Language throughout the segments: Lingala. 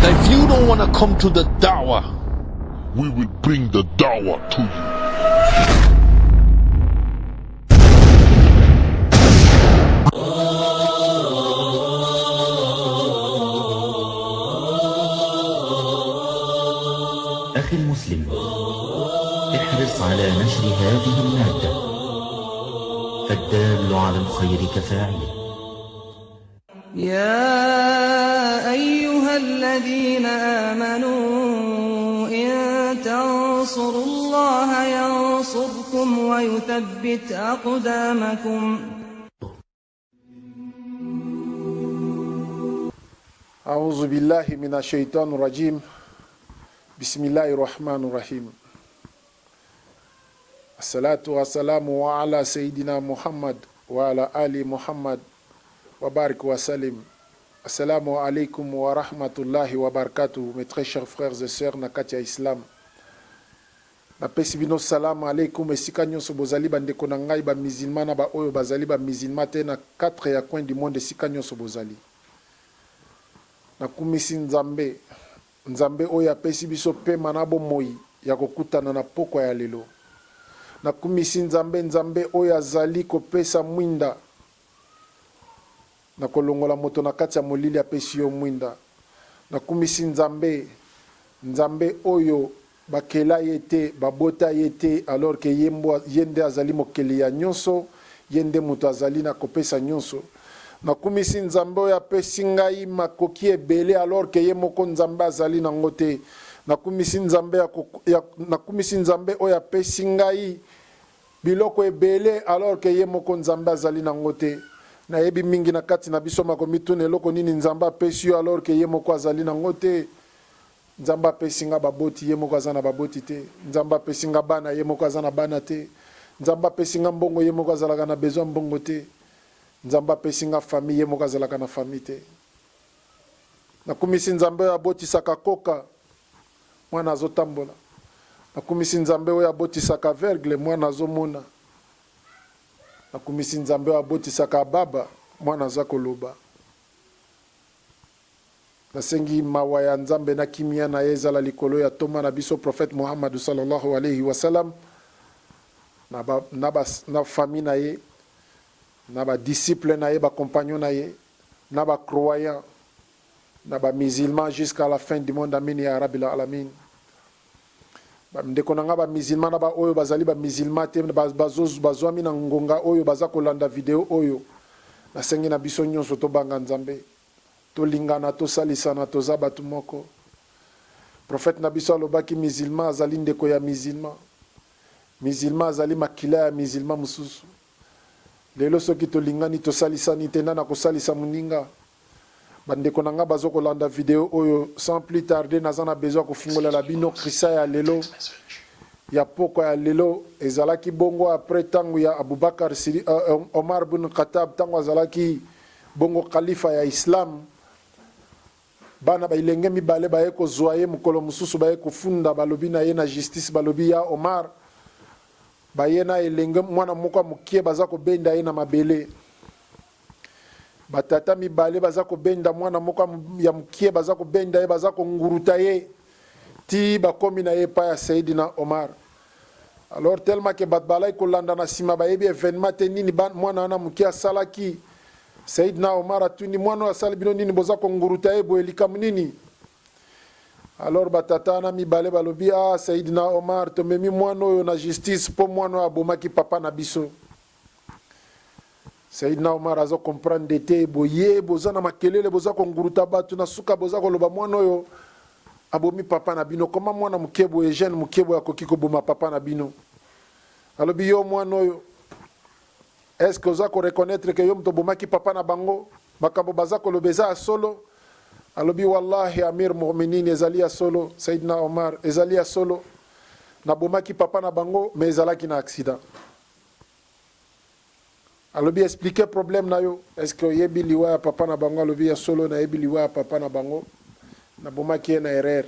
If you don't want to come to the da'wah, we will bring the da'wah to you. أخي المسلم، احرص على نشر هذه المادة، فالدال على الخير كفاعله. يا أيها الذين آمنوا إن تنصروا الله ينصركم ويثبت أقدامكم. أعوذ بالله من الشيطان الرجيم. بسم الله الرحمن الرحيم. الصلاة والسلام على سيدنا محمد وعلى آل محمد وبارك وسلم. السلام عليكم ورحمة الله وبركاته. Mes très chers frères et sœurs na kati ya islam. Napesi bino salam alaikum esika nyonso bozali, bandeko na ngai bamusulman na baoyo bazali bamusulman te, na 4 ya coin du monde, esika nyonso bozali. Nakumisi Nzambe, Nzambe oyo apesi biso pema na bomoi ya kokutana na pokwa ya lelo. Nakumisi Nzambe, Nzambe oyo azali kopesa mwinda na kolongola moto na kati ya molili, apesi yo mwinda. Nakumisi Nzambe, Nzambe oyo bakela ye te, babota ye te, alors que ye, ye nde azali mokeli ya nyonso, ye nde moto azali na kopesa nyonso. Nakumisi Nzambe oyo apesi ngai makoki ebele, alors que ye moko Nzambe azali nango te. Nakumisi Nzambe ya, ya, nakumisi Nzambe oyo apesi ngai biloko ebele, alors que ye moko Nzambe azali nango te. Nayebi mingi na kati na biso makomituna eloko nini Nzambe apesi yo, alors que ye moko azali nango te. Nzambe apesi nga baboti, ye moko aza na baboti te. Nzambe apesi nga bana, ye moko aza na bana te. Nzambe apesi nga mbongo, ye moko azalaka na besoin mbongo te. Nzambe apesi nga famille, ye moko azalaka na famille te. Nakumisi Nzambe oyo abotisaka koka, mwana azotambola. Nakumisi Nzambe oyo abotisaka aveugle, mwana azomona. Nakumisi Nzambe oyo abotisaka baba, mwana aza koloba. Nasengi mawa ya Nzambe na kimia na ye ezala likolo ya toma na biso prophète Muhammad sallallahu alayhi wa sallam, na ba, na ba, na famille na ye, na ba disciples na ye, ba compagnons na ye, na ba croyants, na ba musulmans jusqu'à la fin du monde. Amin ya rabbil alamin. Bandeko na nga bamusulman na baoyo bazali bamusulman te, bazwami na ngonga oyo baza kolanda video oyo, nasengi na biso nyonso tobanga Nzambe, tolingana, tosalisana, toza bato moko. Prophète na biso alobaki: musulman azali ndeko ya musulman, musulman azali makila ya musulman mosusu. Lelo soki tolingani, tosalisani te, nani akosalisa moninga? Bandeko na nga baza kolanda video oyo, sans plus tarder, naza na besoin kofungolela bino krisa ya lelo, ya pokwa ya lelo. Ezalaki bongo après ntango ya Abubakar, Omar bin Khattab, ntango azalaki bongo khalifa ya islam. Bana bailenge mibale baye kozwa ye mokolo mosusu, baye kofunda, balobi na ye na justice, balobi: "Ya Omar, baye na elenge mwana moko ya mokie, baza kobenda ye na mabele." Batata mibale baza kobenda mwana moko ya mokie, baza kobenda ye, baza konguruta ye ti bakomi na ye epai ya Seydina Omar. Alors, tellement que bato balaki kolanda na nsima, bayebi événement te, nini mwana wana mokie asalaki. Seydina Omar atuni: "Mwana oyo asali bino nini? Boza konguruta ye boye, likambo nini?" Alors batata wana mibale balobi: "Ah, Seydina Omar, tomemi mwana oyo na justice mpo mwana oyo abomaki papa na biso." Seydina Omar aza comprendre te. Boye boza na makelele, boza konguruta bato, na suka boza koloba mwana oyo abomi papa na bino. Koma mwana moke boye, jeune moke boye, akoki koboma papa na bino? Alobi: "Yo mwana oyo, est ce que oza koreconnaître que yo moto obomaki papa na bango? Makambo baza koloba eza ya solo?" Alobi: "Wallahi, amir muminin, ezali ya solo. Seydina Omar, ezali ya solo, nabomaki papa na bango, mais ezalaki na accident." Alobi: "Explique problème na yo. Est ce que oyebi liwa ya papa na bango?" Alobi: "Ya solo, nayebi liwa ya papa na bango, nabomaki ye na erreur."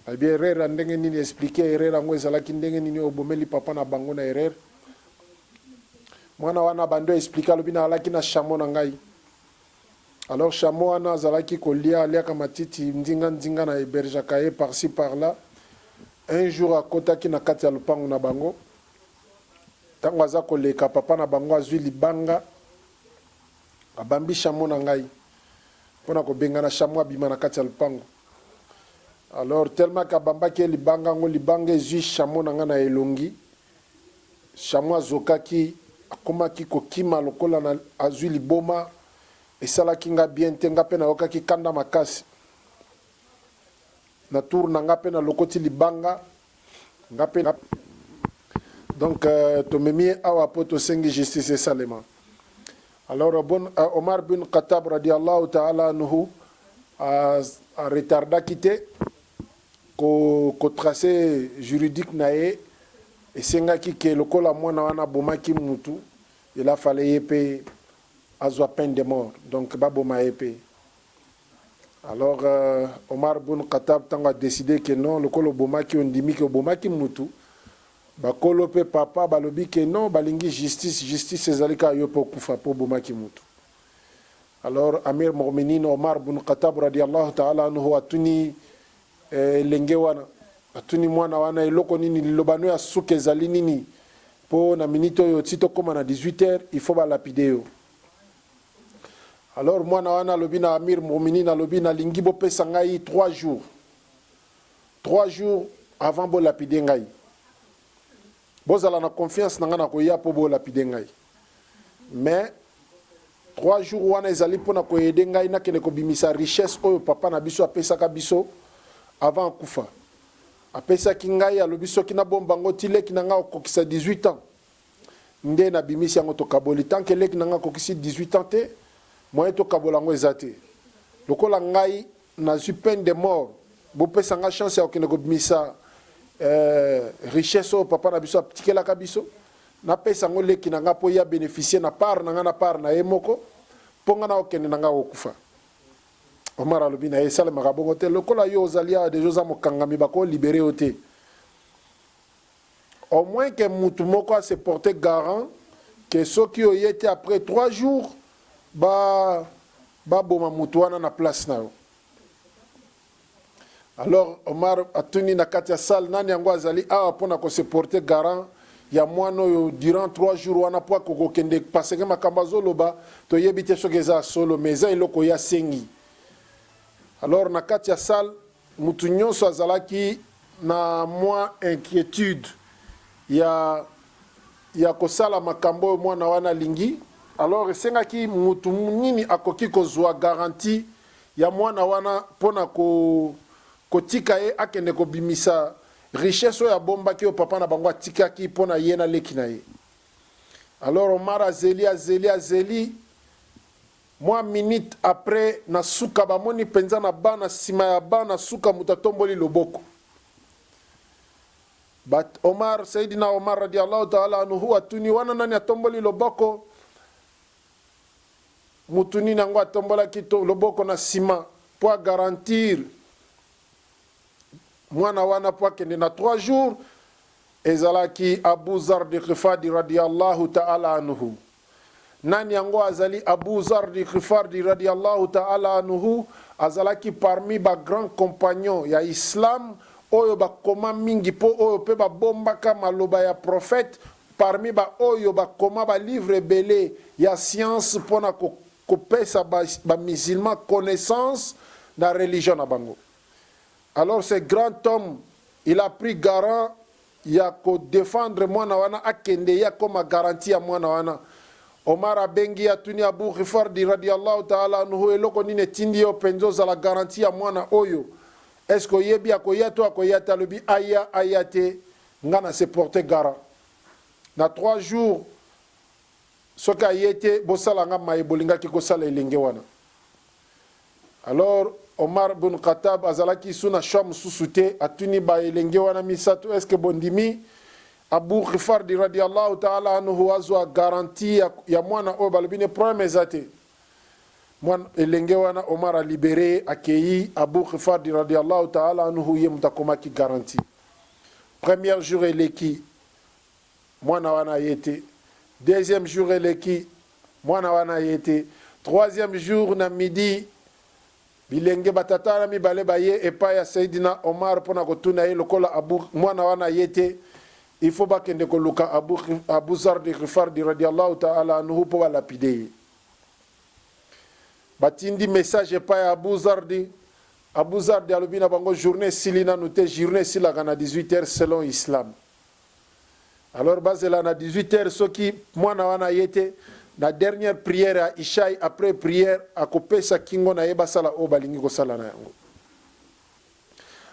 Alobi: "Erreur ya ndenge nini? Explique erreur yango ezalaki ndenge nini, obomeli papa na bango na erreur." Mwana wana bando explique, alobi: "Naalaki na chameau na ngai. Alors chameau wana azalaki kolia, aliaka matiti nzinga nzinga na hebergeaka ye par ci par là. Un jour akotaki na kati ya lopango na bango. Tango aza koleka, papa na bango azui libanga abambi chameau na ngai pona kobengana chameau abima na kati ya lopango. Alors tellement que abambaki ye libanga yango, libanga ezui chameau na ngai na elongi. Chameau azokaki, akomaki kokima lokola na azui liboma. Esalaki nga bien te, nga pe nayokaki kanda makasi. Na tour na nga pe nalokoti libanga, nga pe na. Donc tomemi ye awa po tosengi justice esalema. Alors bon, Omar bin Khattab radiallahu ta'ala anhu a, a retardaki te ko, ko tracer juridique na ye, esengaki ke lokola mwana wana abomaki mutu, il a fallait ye pe azua peine de mort donc ba boma ye pe alors Omar bun Khattab tango a decide que non lokola obomaki ondimi que obomaki mutu bakolo pe papa balobi que non balingi justice justice ezali kaka yo pe okufa po obomaki mutu alors Amir Mu'minin Omar bun Khattab radiallahu ta'ala anhu atuni elenge wana atuni mwana wana eloko nini liloba no ya suka ezali nini po na minute oyo ti tokoma na 18 heures il faut ba lapide yo alors mwana wana alobi na Amir Mu'minin alobi nalingi bopesa ngai 3 jours 3 jours avant bo lapide ngai bozala na confiance na ngai nakoya po bo lapide ngai mais 3 jours wana ezali pona ko aider ngai nakende kobimisa richesse oyo papa na biso apesaka biso avant akufa. Apesaki ngai alobi soki nabomba yango ti leki na ngai akokokisa 18 ans nde nabimisi yango tokaboli. Tant que leki na ngai akokisi 18 ans te moyen tokabola yango eza te. Lokola ngai nazui peine de mort bopesa ngai chance ya kokende kobimisa richesse oyo papa na biso atikelaka biso. Napesa yango leki na nga po ye a beneficier na part na nga na part na ye moko po nga nakokende na nga kokufa. Omar alobi na ye, esalemaka bongo te, lokola yo ozali awa dejà oza mokangami bako liberer yo te. Au moins que mutu moko a se porter garant que soki oye te après 3 jours ba baboma mutu wana na place na yo. Alors Omar atuni na kati ya salle nani yango azali awa pona ko se porter garant ya mwana oyo durant 3 jours wana po akoka kokende parce que makambo azoloba toyebi te soki eza ya solo mais eza eloko ye asengi. Alors na kati ya salle mutu nyonso azalaki na mwa inquietude ya ya kosala makambo oyo mwana wana alingi. Alors esengaki mutu nini akoki kozua garantie ya mwana wana mpo na ko, kotika ye akende kobimisa richesse oyo abombaki, oyo papa na bango atikaki mpo na ye na leki na ye. Alors Omar azeli, azeli, azeli, mwa minute après, na suka bamoni mpenza na banc, na sima ya banc, na suka moto atomboli loboko. Ba, Omar, Sayyidina Omar radiallahu ta'ala anhu atuni, wana nani atomboli loboko? Mutu nini yango atombolaki loboko na sima po a garantir mwana wana po akende na 3 jours? Ezalaki Abu Zarr Ghifadi radiyallahu ta'ala anhu. Nani yango azali Abu Zarr Ghifadi radiyallahu ta'ala anhu? Azalaki parmi ba grands compagnons ya Islam oyo bakoma mingi po oyo pe babombaka maloba ya Prophète. Parmi ba oyo ba koma ba livres ebele ya science pona ko kopesa ba ba musulmans connaissance na religion na bango. Alors ce grand homme il a pris garant ya ko defendre mwana wana akende ye akoma garantie ya mwana wana. Omar abengi ye atuni Abu Ghifardi radiallahu ta'ala anhu eloko nini etindi yo penza ozala garantie ya mwana oyo? Est-ce que oyebi akoya to akoya te? Alobi aya aya te Nga na se porter garant na 3 jours soki aye te bosala nga maye bolingaki kosala elenge wana. Alors Omar bun Khattab azalaki su na choix mosusu te, atuni ba elenge wana misato est ce que bondimi Abu Ghifardi radiallahu ta'ala anhu azwa garantie ya, ya mwana oyo? Balobi ne problème eza te. Mwana elenge wana Omar a libere ye akeyi, Abu Ghifardi radiallahu ta'ala anhu ye moto akomaki garantie. Première jour eleki mwana wana aye te, deuxième jour eleki mwana wana aye te, Troisième jour na midi, bilenge batata wana mibale baye epai ya Sayyidina Omar mpo na kotuna ye lokola Abu, mwana wana aye te, il faut bakende koluka Abu, Abu Zar Ghifari radiallahu ta'ala anhu mpo balapide ye. Batindi message epai ya Abu Zardi. Abu Zardi alobi na bango journée esili nanu te, journée esilaka na 18 heures selon islam. Alors bazela na 18 heures, soki mwana wana ye te, na dernière prière ya Ishai, après prière akopesa kingo na ye, basala oyo balingi kosala na yango.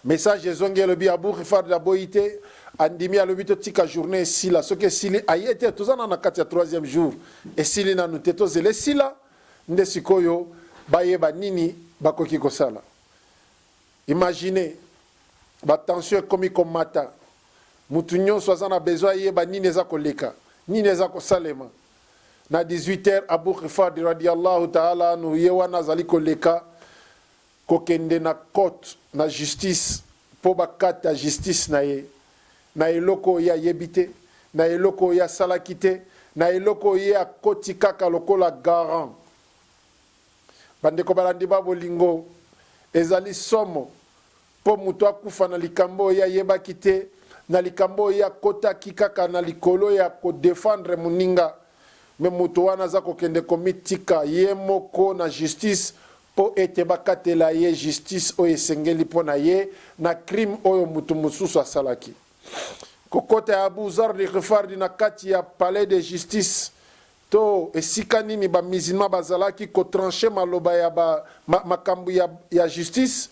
Message ezongi, elobi Abu Ghifar aboyi te, andimi, alobi totika journée esila, soki esili aye te, toza na na kati ya troisième jour, esili nanu te, tozela esila nde sikoyo bayeba nini bakoki kosala. Imagine, batension ekomi komata, mutu nyonso aza na besoin ayeba nini eza koleka, nini eza kosalema. Na 18 heures, Abu Ghifar radiallahu ta'ala anhu ye wana azali koleka kokende na cote na justice mpo bakata justice na ye na eloko oyo ayebi te, na eloko oyo asalaki te, na eloko oyo ye akoti kaka lokola garant. Bandeko balandi ba bolingo, ezali somo mpo moto akufa na likambo oyo ayebaki te, na likambo oyo akotaki kaka na likolo ya kodefendre moninga, me moto wana aza kokende komitika ye moko na justice mpo ete bakatela ye justice oyo esengeli mpo na ye na crime oyo moto mosusu asalaki. Kokota ya Abu Zar Ghifari na kati ya palais de justice to esika nini bamusulman bazalaki kotrancher maloba ya ba, ma, makambo ya justice,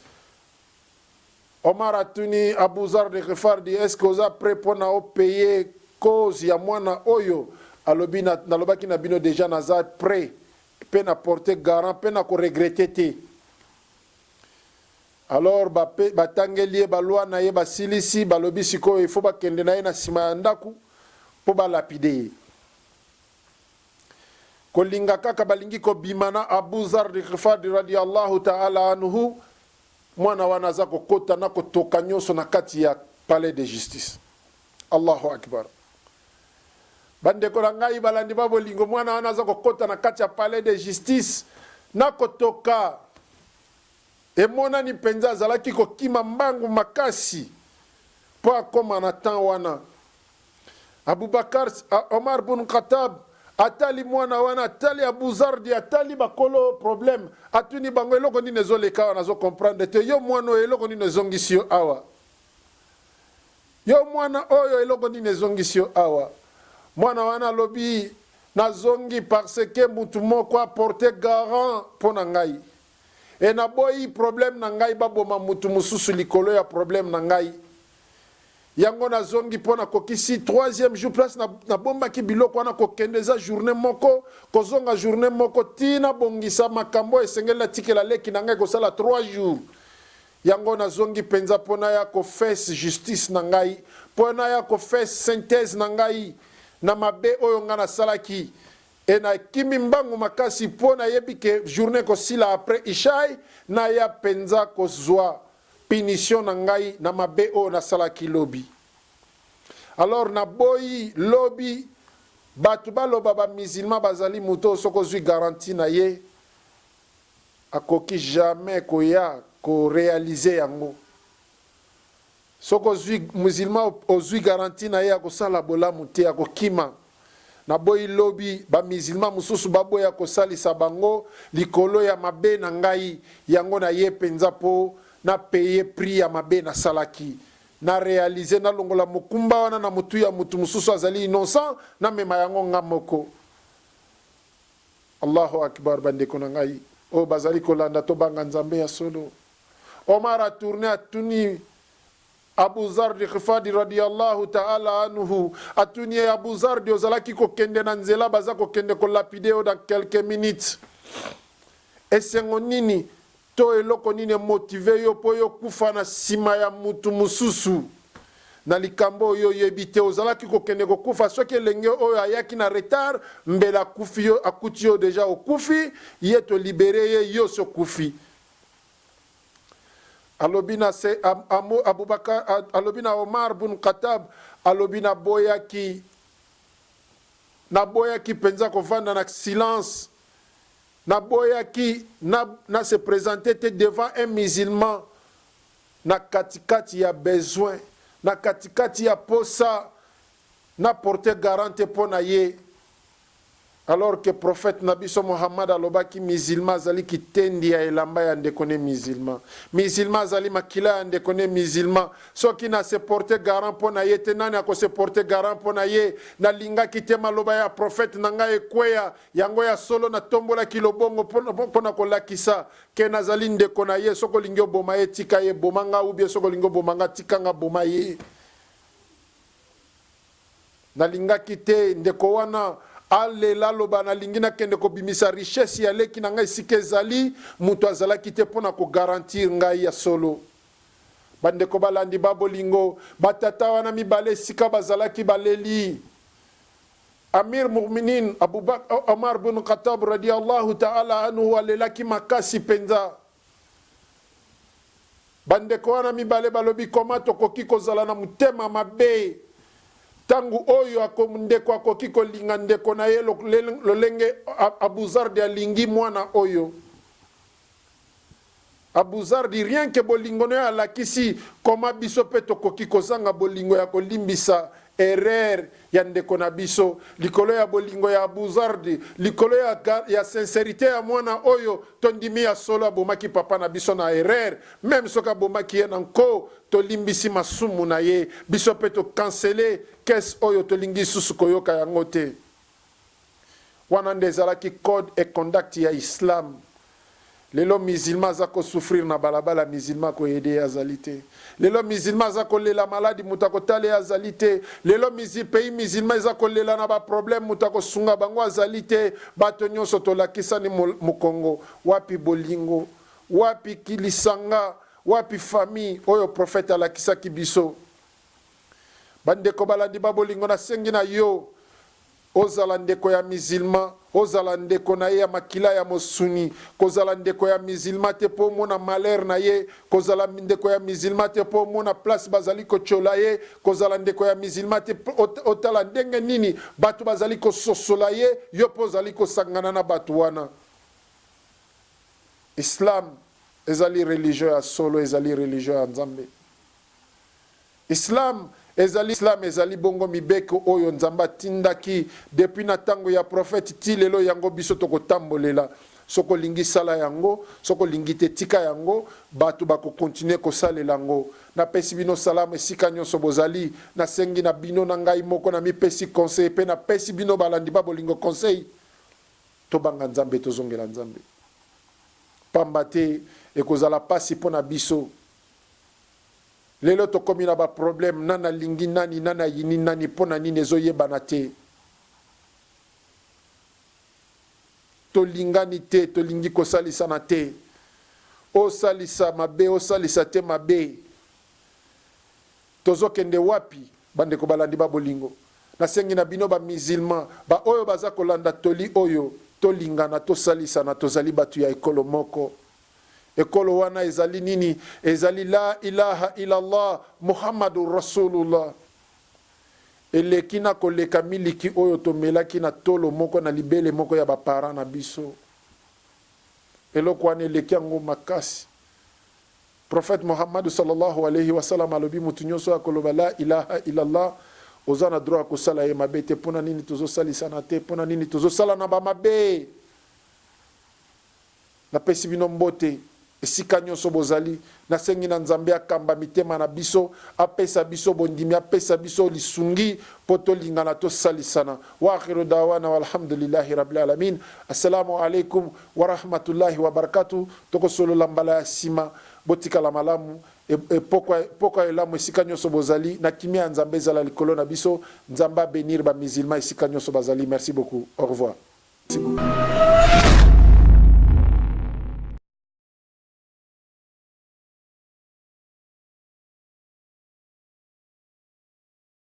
Omar atuni Abu Zar Ghifari: "Est-ce que oza prêt mpona opayer cause ya mwana oyo?" Alobi: "Nalobaki na bino déjà, naza prêt mpe na porte garant mpe na koregretter te." Alors batangeli ye baloi na ye, basilisi, balobi sikoyo ifo bakende na ye na nsima ya ndako mpo balapider ye. Kolinga kaka balingi kobima na Abu Zar Ghifari radiallahu ta'ala anhu, mwana wana aza kokota na kotoka nyonso na kati ya palais de justice. Allahu akbar! Bandeko na ngai balandi ba bolingo, mwana wana aza kokota na kati ya palais de justice na kotoka, emonani mpenza azalaki kokima mbangu makasi mpo akóma na temps wana. Abubakar, Omar bun Khatab atali mwana wana, atali Abuzardi, atali bakolo problème, atuni bango: "Eloko nini ezoleka awa? Nazocomprendre te. Yo mwana oyo, eloko nini ezongisi yo awa? Yo mwana oyo, eloko nini ezongisi yo awa?" Mwana wana alobi: "Nazongi parce que mutu moko aporte garant mpo na ngai e naboyi problème na ngai baboma mutu mosusu likolo ya problème na ngai. Yango nazongi mpo nakokisi troisième jour. Place nabombaki biloko wana, kokende eza journée moko, kozonga journée moko, ti nabongisa makambo esengeli natikela leki na ngai kosala 3 jours. Yango nazongi mpenza mpo naya kofaire justice na ngai, mpo naya kofaire synthèse na ngai na mabe oyo ngai nasalaki. E nakimi mbangu makasi mpo nayebi ke journée kosila après ishai, naya mpenza kozwa punition na ngai na mabe oyo nasalaki lobi. Alors naboyi lobi bato baloba bamusulman bazali moto oyo soki ozwi garantie na ye, akoki jamais koya koréaliser yango. Soki ozwi musulman, ozwi garantie na ye, akosala bolamu te, akokima. Naboyi lobi bamusulman mosusu baboya kosalisa bango likolo ya mabe na ngai. Yango na ye mpenza mpo napayer prix ya mabe nasalaki, na réaliser, nalongola mokumba wana na motu ya motu mosusu azali innocent, namema yango nga moko." Allahu akbar! Bandeko na ngai oyo bazali kolanda, tobanga Nzambe ya solo. Omar atourner, atuni Abu Zardi Ghifari radiallahu ta'ala anhu, atuni ye: "Abu Zardi, ozalaki kokende na nzela, baza kokende kolapider yo dans quelques minutes. Esengo nini to eloko nini emotiver yo mpo yo kufa na nsima ya mutu mosusu na likambo oyo oyebi te? Ozalaki kokende kokufa. Soki elenge oyo ayaki na retard, mbele akufi yo, akuti yo déjà okufi, ye tolibérer ye, yo so okufi." Alobi na se Abubakar, alobi na Omar bun Khatab, alobi: Naboyaki mpenza kovanda na silence. Naboyaki na na se presenter te devant un musulman na kati kati ya besoin, na kati kati ya posa na porter garant te mpo na ye. Alors que prophète na biso Muhammad alobaki musulman azali kitendi ya elamba ya ndeko ne musulman. Musulman azali makila ya ndeko ne musulman. Soki na se porter garant mpo na ye te, nani ako se porter garant mpo na ye? Nalingaki te maloba ya prophète na ngai ekweya. Yango ya solo natombolaki lobongo mpo na kolakisa ke nazali ndeko na ye. Soki olingi oboma ye, tika ye, boma nga, ou bien soki olingi oboma nga, tika nga, boma ye. Nalingaki te ndeko wana alela aloba nalingi nakende kobimisa richesse ya leki na ngai esika ezali, moto azalaki te mpo na ko garantir ngai ya solo. Bandeko balandi ba bolingo, ba tata wana mibale esika bazalaki baleli. Amir Mu'minin Abu Bakr, Omar bin Khattab radiyallahu ta'ala anhu alelaki makasi penza. Bandeko wana mibale balobi koma tokoki kozala na motema mabe ntango oyo ako, ndeko akoki kolinga ndeko na ye lolenge Abu Zardi alingi mwana oyo. Abu Zardi rien que bolingo nayo alakisi comment biso pe tokoki kozanga bolingo ya kolimbisa erreur ya ndeko na biso likolo ya bolingo ya Abu Zardi likolo ya, ya sincerite ya mwana oyo tondimi ya solo abomaki papa na biso na erreur meme soki abomaki ye na nko tolimbisi masumu na ye biso pe to cancele caisse oyo tolingi lisusu koyoka yango te. Wana nde ezalaki code et conduct ya islam. Lelo musulman aza ko souffrir na balabala musulman ako aider ye azali te. Lelo musulman aza kolela maladi moto akotala ye azali te. Lelo pays musulman eza kolela na ba problème moto akosunga bango azali te. Bato nyonso tolakisani mokongo. Wapi bolingo? Wapi kilisanga? Wapi famille oyo prophète alakisaki biso? Bandeko balandi ba bolingo nasengi na yo Ozala ndeko ya musulman, ozala ndeko na ye ya makila ya mosuni, kozala ndeko ya musulman te po omona malheur na ye, kozala ndeko ya musulman te po omona place bazali kotiola ye, kozala ndeko ya musulman te otala ndenge nini batu bazali kososola ye, yo pe ozali kosangana na batu wana. Islam ezali religion ya solo, ezali religion ya Nzambe. Islam ezali Islam ezali bongo mibeko oyo Nzambe atindaki depuis na tango ya prophète ti lelo yango biso toko tambolela soki olingi sala yango soki olingi te tika yango batu bako continuer kosalela ngo na pesi bino salam esika nionso bozali na sengi na bino na ngai moko na mipesi conseil pe na pesi bino balandi ba bolingo conseil tobanga Nzambe tozongela Nzambe pamba te ekozala pasi pona biso Lelo tokomi na ba problème nani alingi nani nani ayini nani pona nini ezo yebana te tolingani te tolingi kosalisana te osalisa mabe osalisa te mabe tozo kende wapi bandeko balandi ba bolingo nasengi na bino ba musulman ba oyo baza kolanda toli oyo tolingana tosalisana tozali batu ya ekolo moko Ekolo wana ezali nini? Ezali La ilaha illallah Muhammadur Rasulullah. Eleki na koleka miliki oyo tomelaki na tolo moko na libele moko ya ba parents na biso. Eloko wana eleki yango makasi. Prophète Muhammad sallallahu alayhi wa sallam alobi mutu nionso oyo akoloba La ilaha illallah oza na droit ya kosala ye mabe te. Pona nini tozosalisana te? Pona nini tozosalana ba mabe? Napesi bino mbote esika nionso bozali. Nasengi na Nzambe akamba mitema na biso, apesa biso bondimi, apesa biso lisungi mpo tolingana, tosalisana. Wa akhiru dawana walhamdulillahi rabbil alamin. Assalamu alaikum wa rahmatullahi wa barakatuh. Tokosolola mbala ya sima. Botikala malamu. Pokwa, pokwa elamu esika nionso bozali. Na kimia ya Nzambe ezala likolo na biso. Nzambe a benir ba musulmans esika nionso bazali. Merci beaucoup. Au revoir. Merci beaucoup.